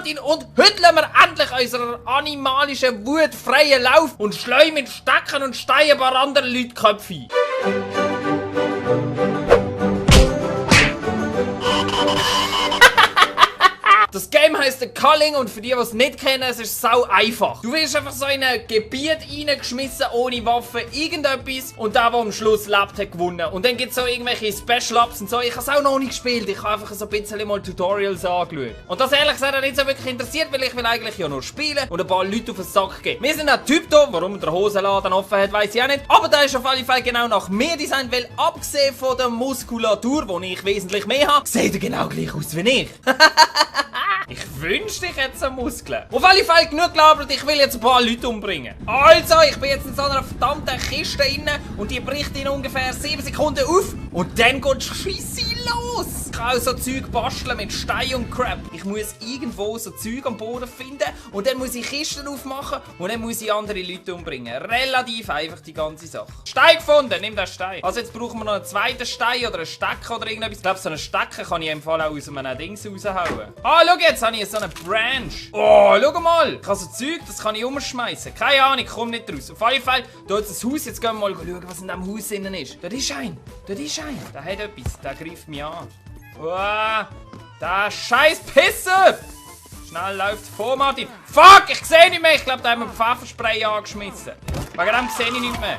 Martin und heute lassen wir endlich unserer animalischen Wut freien Lauf und schlagen mit Stecken und Steinen ein paar andere Leute Köpfe ein. Das Game heisst The Culling und für die, die es nicht kennen, es ist sau einfach. Du wirst einfach so in ein Gebiet reingeschmissen, ohne Waffe, irgendetwas und der am Schluss lebt, hat gewonnen. Und dann gibt es so irgendwelche Special-Ups und so. Ich habe es auch noch nicht gespielt, ich habe einfach so ein bisschen mal Tutorials angeschaut. Und das ehrlich gesagt nicht so wirklich interessiert, weil ich will eigentlich ja nur spielen und ein paar Leute auf den Sack geben. Wir sind ein Typ da, warum der Hosenladen offen hat, weiss ich auch nicht. Aber der ist auf alle Fälle genau nach mir designt, weil abgesehen von der Muskulatur, die ich wesentlich mehr habe, sieht er genau gleich aus wie ich. Ich wünschte, ich hätte so Muskeln. Auf alle Fälle genug gelabert, ich will jetzt ein paar Leute umbringen. Also, ich bin jetzt in so einer verdammten Kiste drin und die bricht in ungefähr 7 Sekunden auf und dann geht die Scheisse los. Ich kann auch so Zeug basteln mit Stein und Crap. Ich muss irgendwo so Zeug am Boden finden und dann muss ich Kisten aufmachen und dann muss ich andere Leute umbringen. Relativ einfach die ganze Sache. Stein gefunden, nimm den Stein. Also jetzt brauchen wir noch einen zweiten Stein oder einen Stecker oder irgendetwas. Ich glaube, so einen Stecker kann ich im Fall auch aus einem Dings raushauen. Ah, schau jetzt, habe ich so eine Branch. Oh, schau mal. Ich habe so Zeug, das kann ich umschmeißen. Keine Ahnung, ich komme nicht raus. Auf jeden Fall, da ist das Haus. Jetzt gehen wir mal schauen, was in diesem Haus innen ist. Dort ist ein. Dort ist ein. Der hat etwas. Der greift mich an. Wow, der scheiß Pisser. Schnell läuft vor, Martin. Fuck, ich sehe nicht mehr. Ich glaube, da haben wir Pfefferspray angeschmissen. Wegen dem sehe ich nicht mehr.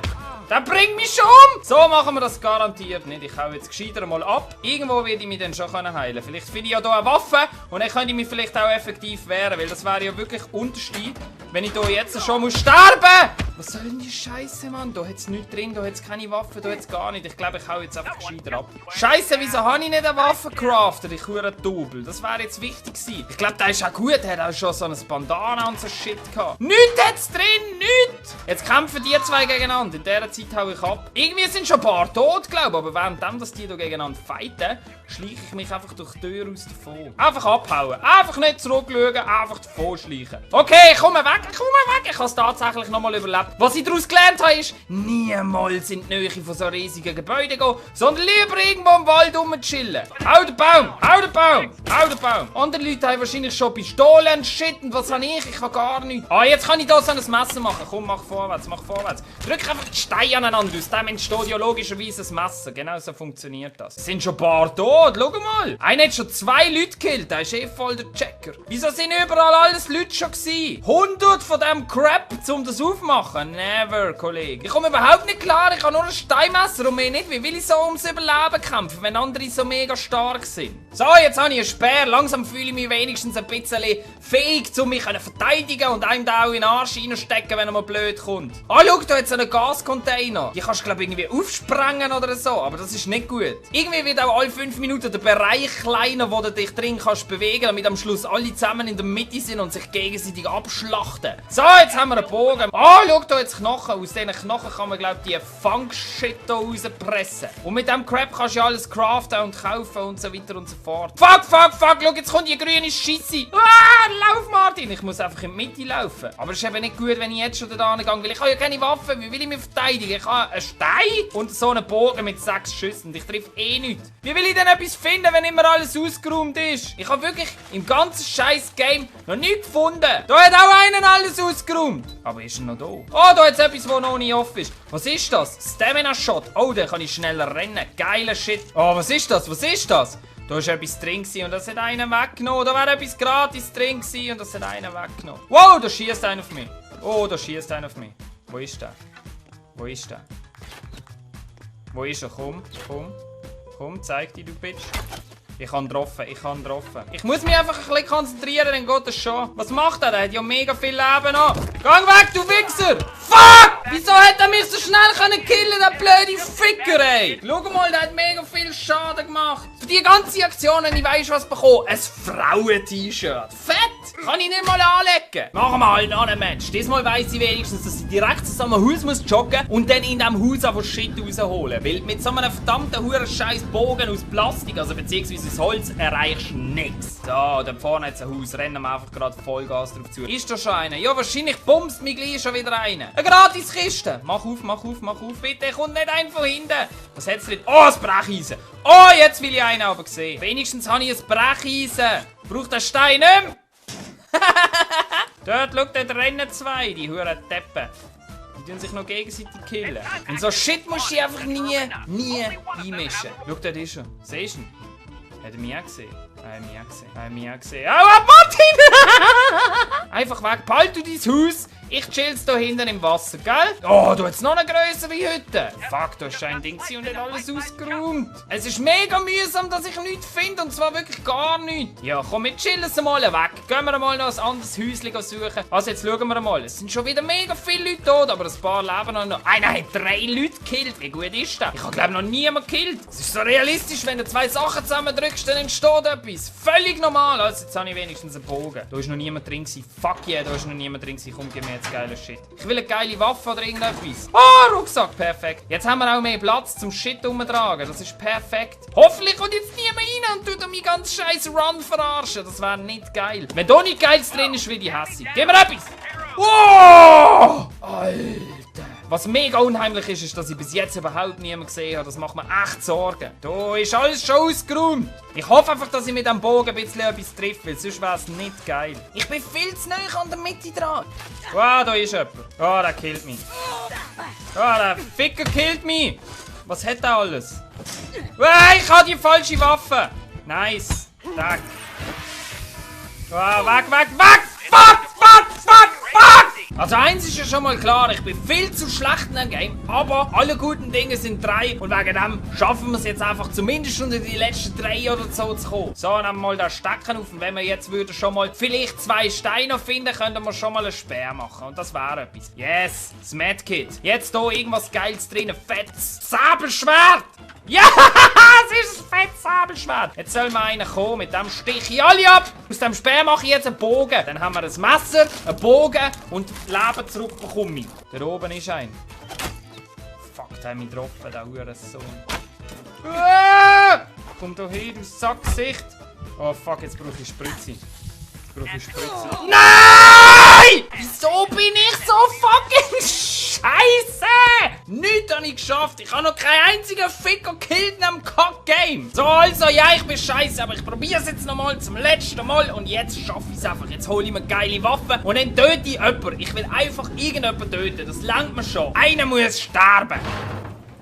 Der bringt mich schon um! So machen wir das garantiert nicht. Ich hau jetzt gescheiter mal ab. Irgendwo werde ich mich dann schon heilen können. Vielleicht finde ich ja hier eine Waffe und dann könnte ich mich vielleicht auch effektiv wehren. Weil das wäre ja wirklich unterste, wenn ich hier jetzt schon muss sterben! Was soll denn die Scheiße, Mann? Da hat es nichts drin, da hat es keine Waffe, da hat es gar nicht. Ich glaube, ich hau jetzt einfach gescheiter ab. Scheiße, wieso habe ich nicht eine Waffe craftet? Ich hure Double. Das wäre jetzt wichtig gewesen. Ich glaube, der ist auch gut. Der hat auch schon so ein Bandana und so Shit gehabt. Nichts hat's drin, nichts! Jetzt kämpfen die zwei gegeneinander. In dieser Zeit hau ich ab. Irgendwie sind schon ein paar tot, glaube ich. Aber währenddem, dass die hier gegeneinander fighten, schleiche ich mich einfach durch die Tür aus davon. Einfach abhauen. Einfach nicht zurückschauen, einfach davon schleichen. Okay, ich komme weg, ich komme weg. Ich habe es tatsächlich nochmal überlebt. Was ich daraus gelernt habe, ist, niemals in die Nähe von so riesigen Gebäuden gehen, sondern lieber irgendwo im Wald rumchillen. Hau den Baum, hau den Baum, hau den Baum. Andere Leute haben wahrscheinlich schon Pistolen und Shit. Und was habe ich? Ich habe gar nichts. Ah, jetzt kann ich da so ein Messer machen. Komm, mach vorwärts, mach vorwärts. Drück einfach die Steine aneinander. Aus dem entsteht ja logischerweise ein Messer. Genau so funktioniert das. Es sind schon ein paar tot. Schau mal. Einer hat schon 2 Leute gekillt. Der ist eh voll der Checker. Wieso sind überall alles Leute schon gewesen? 100 von dem Crap, um das aufmachen. Never, Kollege. Ich komme überhaupt nicht klar. Ich habe nur ein Steinmesser und mehr nicht. Wie will ich so ums Überleben kämpfen, wenn andere so mega stark sind? So, jetzt habe ich einen Speer. Langsam fühle ich mich wenigstens ein bisschen fähig, um mich zu verteidigen und einem da auch in den Arsch reinstecken, wenn er mal blöd kommt. Ah, schau, da hat so einen Gascontainer. Die kannst du, glaube ich, irgendwie aufsprengen oder so, aber das ist nicht gut. Irgendwie wird auch alle 5 Minuten der Bereich kleiner, wo du dich drin kannst bewegen, damit am Schluss alle zusammen in der Mitte sind und sich gegenseitig abschlachten. So, jetzt haben wir einen Bogen. Ah, schau, da jetzt Knochen. Aus diesen Knochen kann man, glaube ich, die Funk-Shit hier rauspressen. Und mit dem Crap kannst du ja alles craften und kaufen und so weiter und so fort. Fuck, fuck, fuck, schau, jetzt kommt die grüne Scheisse. Ah, lauf, Martin. Ich muss einfach in die Mitte laufen. Aber es ist eben nicht gut, wenn ich jetzt schon da gehe, weil ich habe ja keine Waffe. Wie will ich mich verteidigen? Ich habe einen Stein und so einen Bogen mit 6 Schüssen. Ich treffe eh nichts. Wie will ich denn etwas finden, wenn immer alles ausgeräumt ist? Ich habe wirklich im ganzen scheiß Game noch nichts gefunden. Da hat auch einer alles ausgeräumt. Aber ist er noch da? Oh, da hat es etwas, das noch nicht offen ist. Was ist das? Stamina Shot. Oh, da kann ich schneller rennen. Geiler Shit. Oh, was ist das? Was ist das? Da war etwas drin und das hat einer weggenommen. Da war etwas gratis drin und das hat einer weggenommen. Wow, da schießt einer auf mich. Oh, da schießt einer auf mich. Wo ist der? Wo ist der? Wo ist er? Komm, komm. Komm, zeig dich, du Bitch. Ich kann getroffen, ich kann getroffen. Ich muss mich einfach ein bisschen konzentrieren, dann geht das schon. Was macht er? Der hat ja mega viel Leben noch. Gang weg, du Wichser! Fuck! Wieso hat er mich so schnell können killen, der blöde Ficker, ey? Schau mal, der hat mega viel Schaden gemacht. Für die ganze Aktion habe ich weiss was bekommen. Ein Frauen-T-Shirt. Fett! Kann ich nicht mal anlegen. Machen wir halt noch einen Match. Diesmal weiss ich wenigstens, dass ich direkt zu so einem Haus muss joggen und dann in diesem Haus einfach Shit rausholen. Weil mit so einem verdammten huren scheiß Bogen aus Plastik, also beziehungsweise aus Holz, erreichst du nichts. So, da vorne hat es ein Haus. Rennen wir einfach gerade Vollgas drauf zu. Ist da schon einer? Ja, wahrscheinlich bumst mich gleich schon wieder einer. Eine Gratiskiste. Mach auf, mach auf, mach auf. Bitte, kommt nicht ein von hinten. Was hat's drin? Oh, ein Brecheisen. Oh, jetzt will ich einen aber sehen. Wenigstens habe ich ein Brecheisen. Braucht der Stein nicht mehr? Dort, schau, dort rennen zwei, die huren Deppen. Die tun sich noch gegenseitig killen. Und so Shit musst du dich einfach nie einmischen. Schau, dort ist er. Siehst du ihn? Hat er mich auch gesehen? Er hat mich auch gesehen. Aua, Martin! Einfach weg. Behalt du dein Haus. Ich chill's da hinten im Wasser, gell? Oh, du hast noch eine grössere Hütte. Fuck, du hast ein Ding und nicht alles ausgeräumt. Es ist mega mühsam, dass ich nichts finde. Und zwar wirklich gar nichts. Ja, komm, wir chillen mal weg. Gehen wir mal noch ein anderes Häuschen suchen. Also, jetzt schauen wir mal. Es sind schon wieder mega viele Leute tot, aber ein paar leben noch. Einer hat 3 Leute gekillt. Wie gut ist das? Ich habe, glaube ich, noch niemand gekillt. Es ist so realistisch, wenn du 2 Sachen zusammendrückst, dann entsteht etwas. Völlig normal. Also, jetzt habe ich wenigstens einen Bogen. Da ist noch niemand drin gewesen. Fuck yeah, da ist noch niemand drin gewesen. Komm, gib mir jetzt geiler Shit. Ich will eine geile Waffe oder irgendetwas. Oh, Rucksack, perfekt. Jetzt haben wir auch mehr Platz zum Shit umtragen. Das ist perfekt. Hoffentlich kommt jetzt niemand rein und tut mich ganz scheiß Run verarschen. Das wäre nicht geil. Wenn da nicht Geiles drin ist, wie die hässig. Gib mir etwas. Oh! Alter. Was mega unheimlich ist, ist, dass ich bis jetzt überhaupt niemanden gesehen habe. Das macht mir echt Sorgen. Da ist alles schon ausgeräumt. Ich hoffe einfach, dass ich mit dem Bogen ein bisschen etwas treffe, weil sonst wäre es nicht geil. Ich bin viel zu nah an der Mitte dran. Wow, da ist jemand. Oh, der killt mich. Oh, der Ficker killt mich. Was hat der alles? Wow, ich habe die falsche Waffe. Nice. Zack. Oh, weg. Fuck! Also eins ist ja schon mal klar, ich bin viel zu schlecht in dem Game, aber alle guten Dinge sind 3 und wegen dem schaffen wir es jetzt einfach zumindest unter die letzten 3 oder so zu kommen. So, nehmen wir mal das Stecken auf und wenn wir jetzt schon mal vielleicht 2 Steine finden, könnten wir schon mal einen Speer machen und das wäre etwas. Yes, das Medkit. Jetzt hier irgendwas Geiles drin, fettes Säbelschwert. Ja, es ist ein fettes Säbelschwert. Jetzt soll mal einer kommen, mit dem stich ich alle ab. Aus dem Speer mache ich jetzt einen Bogen. Dann haben wir ein Messer, einen Bogen und Leben zurückbekomme ich. Da oben ist ein. Fuck, der hat mich getroffen, der Hurensohn. Komm da hin, du Sackgesicht. Oh fuck, jetzt brauche ich Spritze. Nein! Wieso bin ich so fucking scheiße? Nichts habe ich geschafft. Ich habe noch keinen einzigen Ficker gekillt in einem Cock-Game. So, also, ja, ich bin scheiße, aber ich probiere es jetzt nochmal zum letzten Mal. Und jetzt schaffe ich es einfach. Jetzt hole ich mir geile Waffen und dann töte ich jemanden. Ich will einfach irgendjemanden töten. Das langt mir schon. Einer muss sterben.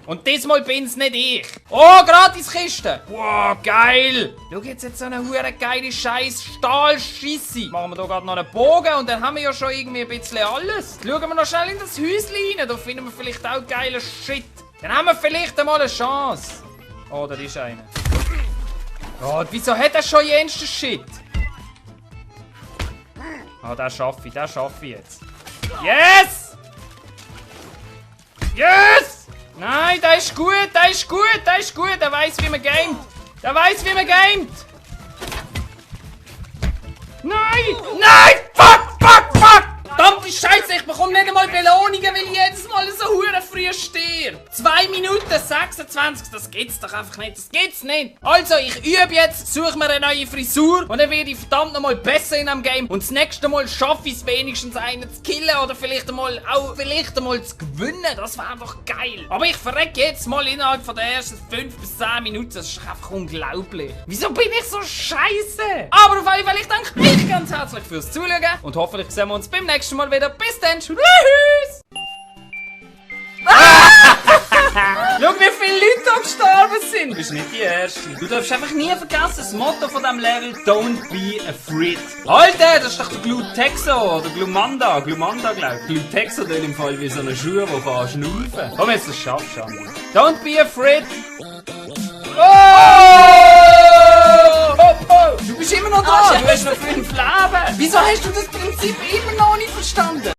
Und diesmal bin es nicht ich. Oh, Gratiskiste. Wow, geil. Schau jetzt so eine hure geile scheiß Stahlscheisse. Machen wir hier gerade noch einen Bogen und dann haben wir ja schon irgendwie ein bisschen alles. Schauen wir noch schnell in das Häuschen rein. Da finden wir vielleicht auch geilen Shit. Dann haben wir vielleicht einmal eine Chance. Oh, da ist einer. Oh, wieso hat er schon jensten Shit? Oh, den schaffe ich jetzt. Yes! Yes! Nein, der ist gut. Der weiß, wie man gamet. Nein! Fuck! Verdammte Scheiße, ich bekomme nicht einmal Belohnungen, weil ich jedes Mal so hure früh stehe. 2 Minuten 26, das geht's doch einfach nicht. Also, ich übe jetzt, suche mir eine neue Frisur und dann werde ich verdammt nochmal besser in einem Game. Und das nächste Mal schaffe ich es wenigstens, einen zu killen oder vielleicht einmal zu gewinnen. Das wäre einfach geil. Aber ich verrecke jetzt mal innerhalb von den ersten 5 bis 10 Minuten. Das ist einfach unglaublich. Wieso bin ich so scheiße? Aber auf jeden Fall, ich danke euch ganz herzlich fürs Zuschauen und hoffentlich sehen wir uns beim nächsten Mal wieder. Bis dann. Tschüss. Schau, wie viele Leute da gestorben sind. Du bist nicht die Erste. Du darfst einfach nie vergessen, das Motto von diesem Level, don't be afraid. Alter, das ist doch der Glutexo oder Glumanda, glaube ich. Glutexo, der im Fall wie so eine Schuhe, die kann schnaufen. Komm, jetzt das schaffst du. Don't be afraid. Du bist immer noch da. Du hast noch 5 Leben. Wieso hast du das Prinzip immer noch nicht verstanden?